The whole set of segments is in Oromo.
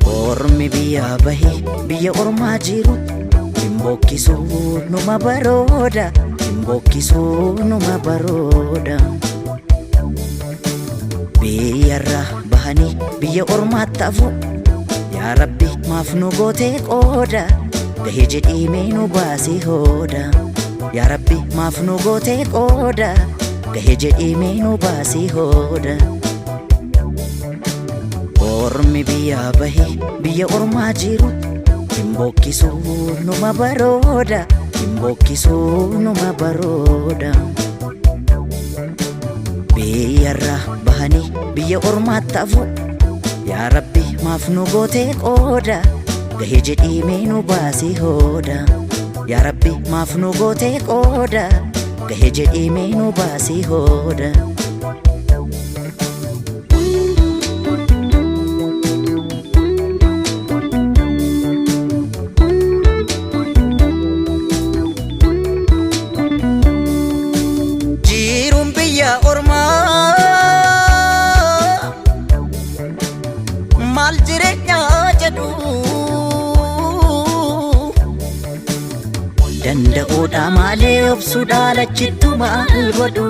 Ormi biyyaa bahee biyya ormaa jiru hin bokkisuu numa barooda, hin bokkisuu numa barooda. Biyyarraa bahanii biyya ormaatti hafu, yaa Rabbi maaf nu gootee qooda, gahee jedhii mee nu baasii hooda. Yaa Rabbi maaf nu gootee qooda, gahee jedhii mee nu baasii hooda. Ormi biyyaa bahee biyya ormaa jiru hin bokkisuu numa barooda, hin bokkisuu numa barooda. Biyyarraa bahanii biyya ormaatti hafu, yaa Rabbi maaf nu gootee qooda, gahee jedhii mee nu baasii hooda. Yaa Rabbi maaf nu gootee qooda, gahee jedhii mee nu baasii hooda. Jiruun biyya ormaa maal jireenya jedhu, danda'uudha malee obsuudha lachittu maal godhu,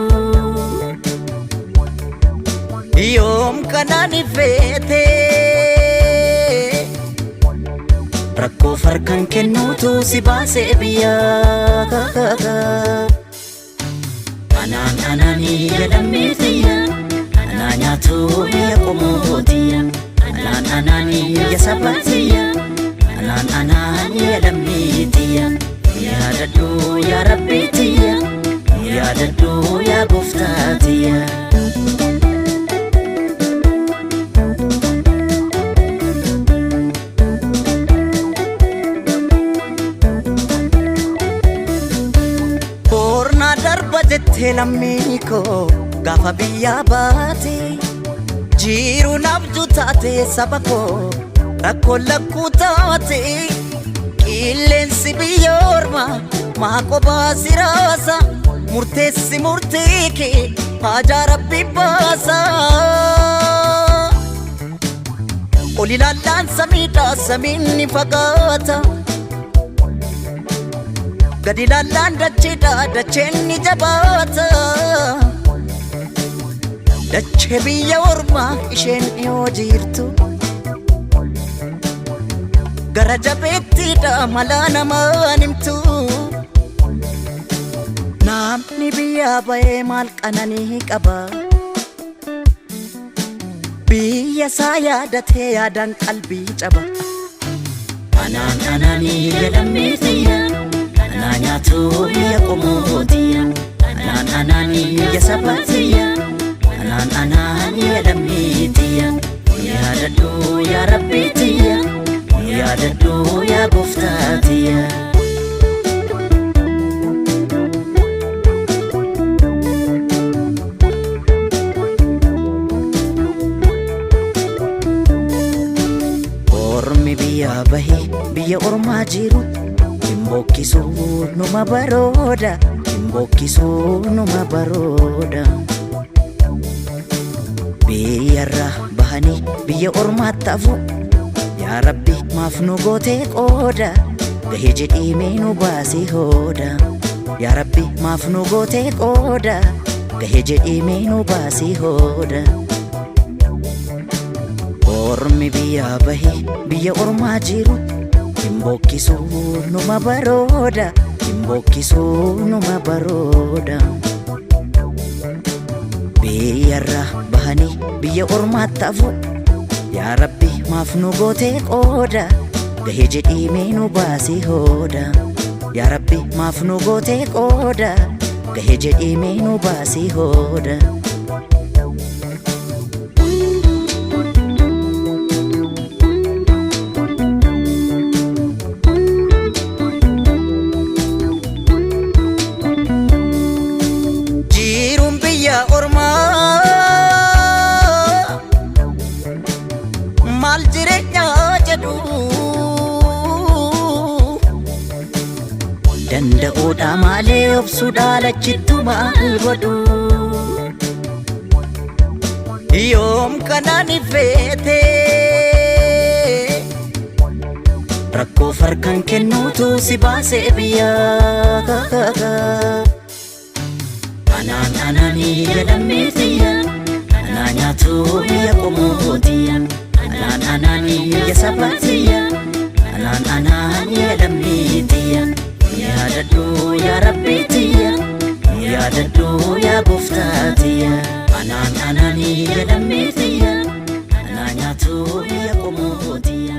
yoom kanaan ifeete rakkoo farkan kennuutu si baasee biyyaa. Anaan anaanii jedhamee tiyya, anaa nyaatu biyya qomoo tiyya. Anaan anaanii ya saba tiyya, anaan anaanii jedhamee tiyya. Yaadadhu yaa Rabbi tiyya, yaadadhu yaa gooftaa tiyya. Boornaa darba jettee lammii koo gaafa biyyaa baate, jiru nabju taate saba koo rakkoo lakkuu taate. Qilleensi biyya ormaa maa qophaa si raasa, murteessi murtee kee haajaa Rabbi baasa. Ol ilaallaan samiidha, samiin ni fagaata. Gadi ilaallaan dacheedha, dacheen ni jabaata. Dachee biyya ormaa isheen dhiyoo jirtu. Gara jabeettiidha malaa namaan himtu. Namni biyyaa bahee maal qananii qaba? Biyya isaa yaadatee yaadaan qalbii caba. Anaan anaanii jedhamee tiyya, anaa nyaatu biyya qomoo tiyya. Anaan anaanii ya saba tiyya, anaan anaanii jedhamee tiyya. Yaadadhu yaa Rabbi tiyya, yaadadhu yaa gooftaa tiyya. Ormi biyyaa bahee biyya ormaa jiru hin bokkisuu numa barooda, hin bokkisuu numa barooda. Biyyarraa bahanii biyya ormaatti hafu, yaa Rabbi maaf nu gootee qooda, gahee jedhii mee nu baasii hooda. Yaa Rabbi maaf nu gootee qooda, gahee jedhii mee nu baasii hooda. Ormi biyyaa bahee biyya ormaa jiru hin bokkisuu numa barooda, hin bokkisuu numa barooda. Biyyarraa bahanii biyya ormaatti hafu, yaa Rabbi maaf nu gootee qooda, gahee jedhii mee nu baasii hooda. Yaa Rabbi maaf nu gootee qooda, gahee jedhii mee nu baasii hooda. Danda'uudha malee obsuudha lachittu maal godhu. Yoom kanaan ifeete rakkoo farkan kennuutu si baasee biyyaa. Anaan anaanii jedhamee tiyya, anaa nyaatu biyya qomootiyya. Anaan anaanii biyya sabaatiyya, anaan anaanii jedhamee tiyya. Yaadadhu yaa Rabbii tiyya, yaadadhu yaa gooftaa tiyya. Anaan anaanii jedhamee tiyya, anaa nyaatu biyya qomootiyya.